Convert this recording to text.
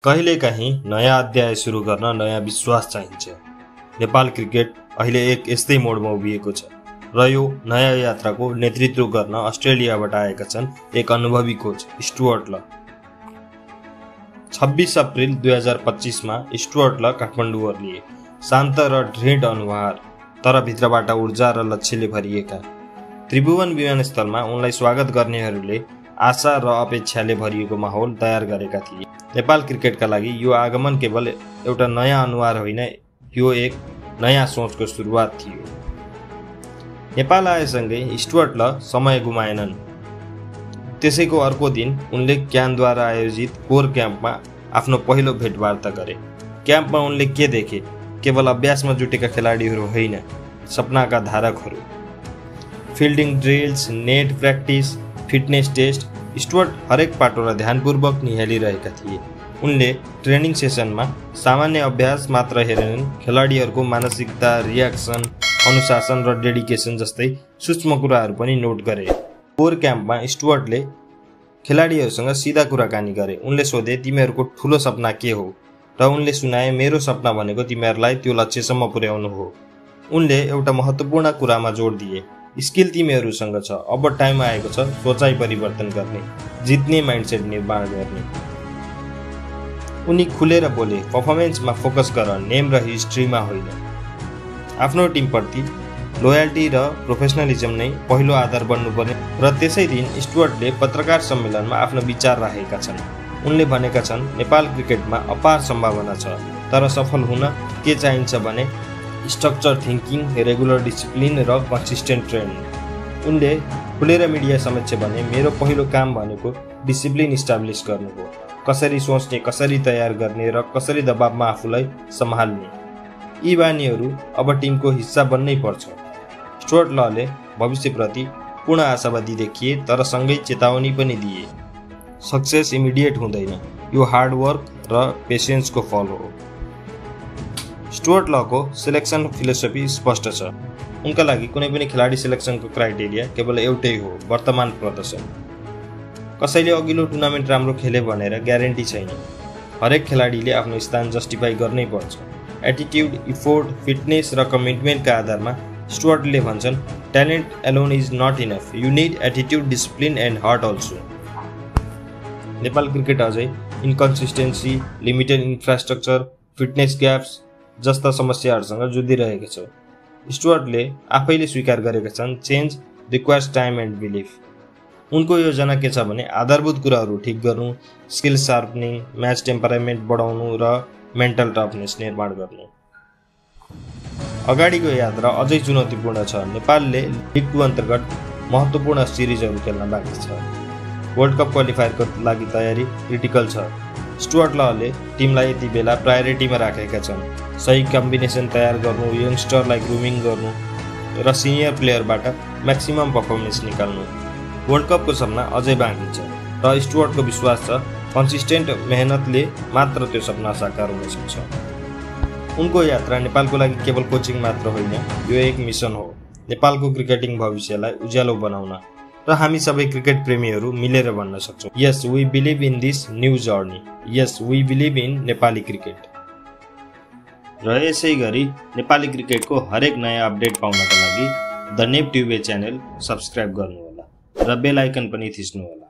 कहिलेकाहीँ नयाँ अध्याय सुरु गर्न नयाँ विश्वास चाहिन्छ। नेपाल क्रिकेट अहिले एक यस्तै मोडमा उभिएको छ र यो नयाँ यात्राको नेतृत्व गर्न अस्ट्रेलियाबाट आएका छन् एक अनुभवी कोच स्टुअर्ट ल। 26 अप्रिल 2025 मा स्टुअर्ट ल काठमाडौँ ओर्लिए। शान्त र दृढ अनुहार, तर भित्रबाट ऊर्जा र लक्ष्यले भरिएका। त्रिभुवन विमानस्थलमा उनलाई स्वागत गर्नेहरूले आशा र अपेक्षाले भरिएको माहौल तयार गरेका थिए। नेपाल क्रिकेटका लागि यो आगमन केवल एउटा नयाँ अनुहार होइन, यो एक नयाँ सोचको सुरुवात थियो। नेपाल आएसँगै स्टुअर्ट ल समय गुमाएनन्। त्यसैको अर्को दिन उनले क्यानद्वारा आयोजित कोर क्याम्पमा आफ्नो पहिलो भेटवार्ता गरे। क्याम्पमा उनले के देखे? केवल अभ्यासमा जुटेका खेलाडीहरू होइन, सपनाका धारकहरू। Fielding drills, net practice, fitness test, Stuart हरेक पाटो र ध्यानपूर्वक निहालिरहेका थिए। उनले ट्रेनिङ सेसनमा सामान्य अभ्यास मात्र हेरेनन्, खेलाडीहरूको मानसिकता, रियाक्सन, अनुशासन र डेडिकेसन जस्तै सूक्ष्म कुराहरू पनि नोट गरे। कोर क्याम्पमा स्टुअर्टले खेलाडीहरूसँग सिधा कुराकानी गरे। उनले सोधे, तिमीहरूको ठुलो सपना के हो? र उनले सुनाए, मेरो सपना भनेको तिमीहरूलाई त्यो लक्ष्यसम्म पुर्याउनु हो। उनले एउटा महत्त्वपूर्ण कुरामा जोड दिए, स्किल तिमीहरूसँग छ, अब टाइम आएको छ सोचाइ परिवर्तन गर्ने, जित्ने माइन्डसेट निर्माण गर्ने। उनी खुलेर बोले, पर्फर्मेन्समा फोकस गर, नेम र हिस्ट्रीमा होइन। आफ्नो टिमप्रति लोयल्टी र प्रोफेसनलिजम नै पहिलो आधार बन्नुपर्ने। र त्यसै दिन स्टुअर्टले पत्रकार सम्मेलनमा आफ्नो विचार राखेका छन्। उनले भनेका छन्, नेपाल क्रिकेटमा अपार सम्भावना छ, तर सफल हुन के चाहिन्छ भने स्ट्रक्चर थिङ्किङ, रेगुलर डिसिप्लिन र कन्सिस्टेन्ट ट्रेनिङ। उनले खुलेर मिडिया समक्ष भने, मेरो पहिलो काम भनेको डिसिप्लिन इस्टाब्लिस गर्नु हो। कसरी सोच्ने, कसरी तयार गर्ने र कसरी दबावमा आफूलाई सम्हाल्ने, यी बानीहरू अब टिमको हिस्सा बन्नै पर्छ। स्टुअर्ट लले भविष्यप्रति पूर्ण आशावादी देखिए, तर सँगै चेतावनी पनि दिए, सक्सेस इमिडिएट हुँदैन, यो हार्डवर्क र पेसेन्सको फल हो। स्टुअर्ट लको सिलेक्सन फिलोसफी स्पष्ट छ। उनका लागि कुनै पनि खेलाडी सिलेक्सनको क्राइटेरिया केवल एउटै हो, वर्तमान प्रदर्शन। कसैले अघिल्लो टुर्नामेन्ट राम्रो खेले भनेर ग्यारेन्टी छैन। हरेक खेलाडीले आफ्नो स्थान जस्टिफाई गर्नै पर्छ। एटिट्युड, इफोर्ट, फिटनेस र कमिटमेन्टका आधारमा स्टुअर्टले भन्छन्, talent alone is not enough, you need attitude, discipline and heart also. Nepal cricket अझै inconsistency, limited infrastructure, fitness gaps जस्ता समस्याहरूसँग जुधिरहेको छ। स्टुअर्टले आफैले स्वीकार गरेका छन्, change requires time and belief. उनको योजना के छ भने आधारभूत कुराहरू ठिक गर्नु, स्किल सार्पनिङ, म्याच टेम्परामेन्ट बढाउनु र मेन्टल टफनेस निर्माण गर्नु। अगाडिको यात्रा अझै चुनौतीपूर्ण छ। नेपालले लिग 2 अन्तर्गत महत्त्वपूर्ण सिरिजहरू खेल्न बाँकी छ। वर्ल्ड कप क्वालिफायरको लागि तयारी क्रिटिकल छ। स्टुअर्ट लले टिमलाई यति बेला प्रायोरिटीमा राखेका छन्। सही कम्बिनेसन तयार गर्नु, यङ्स्टरलाई ग्रुमिङ गर्नु र सिनियर प्लेयरबाट म्याक्सिमम पर्फर्मेन्स निकाल्नु। वर्ल्ड कपको सपना अझै बाँकी छ र स्टुअर्टको विश्वास छ, कन्सिस्टेन्ट मेहनतले मात्र त्यो सपना साकार हुन सक्छ। उनको यात्रा नेपालको लागि केवल कोचिङ मात्र होइन, यो एक मिसन हो, नेपालको क्रिकेटिङ भविष्यलाई उज्यालो बनाउन। र हामी सबै क्रिकेट प्रेमीहरू मिलेर भन्न सक्छौँ, yes we believe in this new journey, yes we believe in Nepali cricket. र यसै गरी नेपाली क्रिकेटको हरेक नयाँ अपडेट पाउनका लागि द नेप ट्युबे च्यानल सब्सक्राइब गर्नुहोला र बेल आइकन पनि थिच्नुहोला।